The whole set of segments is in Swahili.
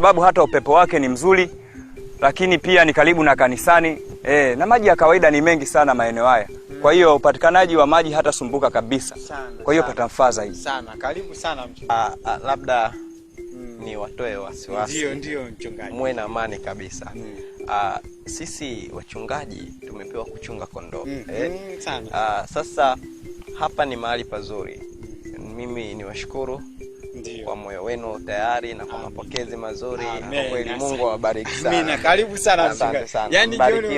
Sababu hata upepo wake ni mzuri, lakini pia ni karibu na kanisani na maji ya kawaida ni mengi sana maeneo haya. Kwa hiyo upatikanaji wa maji hata sumbuka kabisa. Kwa hiyo patamfaa zaidi sana. Karibu sana. Labda ni watoe wasiwasi. Ndio, ndio mchungaji. Muwe na amani kabisa. Sisi wachungaji tumepewa kuchunga kondoo. Sana. Sasa hapa ni mahali pazuri. Mimi niwashukuru kwa moyo wenu tayari na kwa mapokezi mazuri. Kwa kweli Mungu awabariki sana. Amina, karibu sana mchungaji. Yaani jioni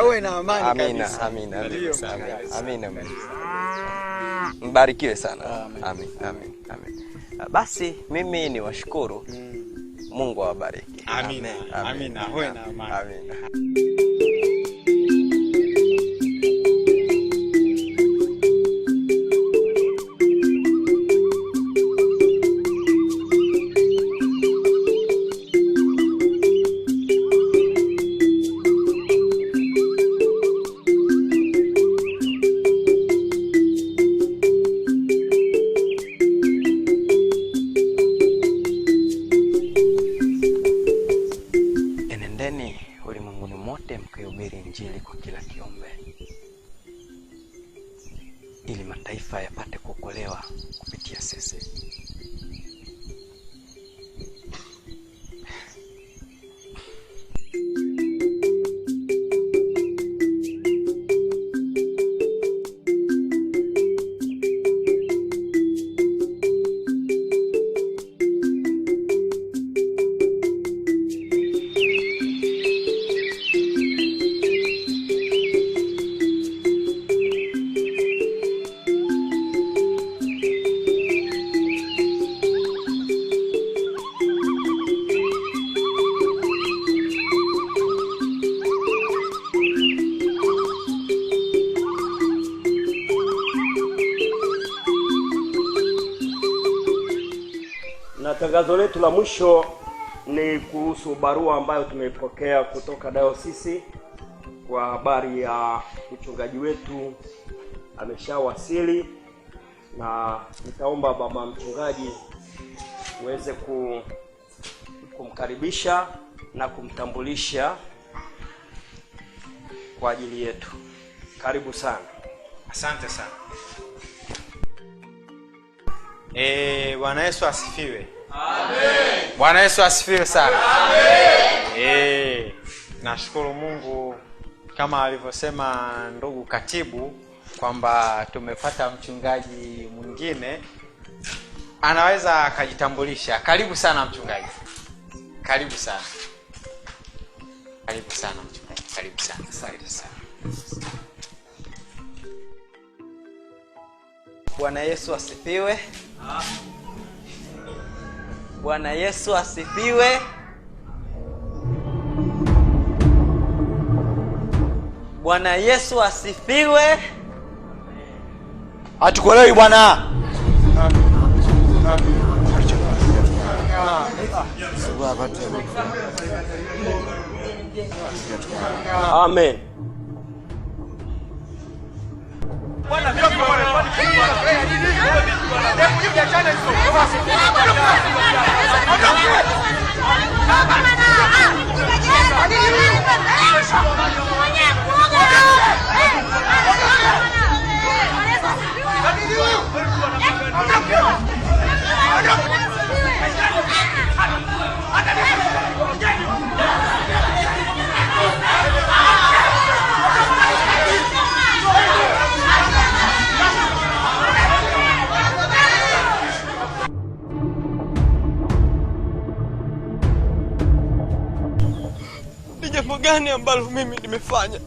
uwe na amani amina, kabisa. Amina, amina. Amina. Mbarikiwe sana. Amin, amin, amin. Basi mimi niwashukuru. Mungu awabariki. Amina. Amina. Uwe na amani. Amina. Enendeni ulimwenguni mote mkaihubiri Injili kwa kila kiumbe, ili mataifa yapate kuokolewa kupitia sisi. Na tangazo letu la mwisho ni kuhusu barua ambayo tumeipokea kutoka dayosisi kwa habari ya mchungaji wetu ameshawasili, na nitaomba baba mchungaji uweze kumkaribisha na kumtambulisha kwa ajili yetu. Karibu sana. Asante sana. Bwana Yesu asifiwe. Amen. Bwana Yesu asifiwe sana. Amen. Nashukuru Mungu kama alivyosema ndugu katibu kwamba tumepata mchungaji mwingine anaweza akajitambulisha. Karibu sana mchungaji. Karibu sana. Karibu sana mchungaji. Karibu sana. Asante sana. Bwana Yesu asifiwe. Bwana Yesu asifiwe. Bwana Yesu asifiwe. Hatukuelewi bwana. Amen. Ni jambo gani ambalo mimi nimefanya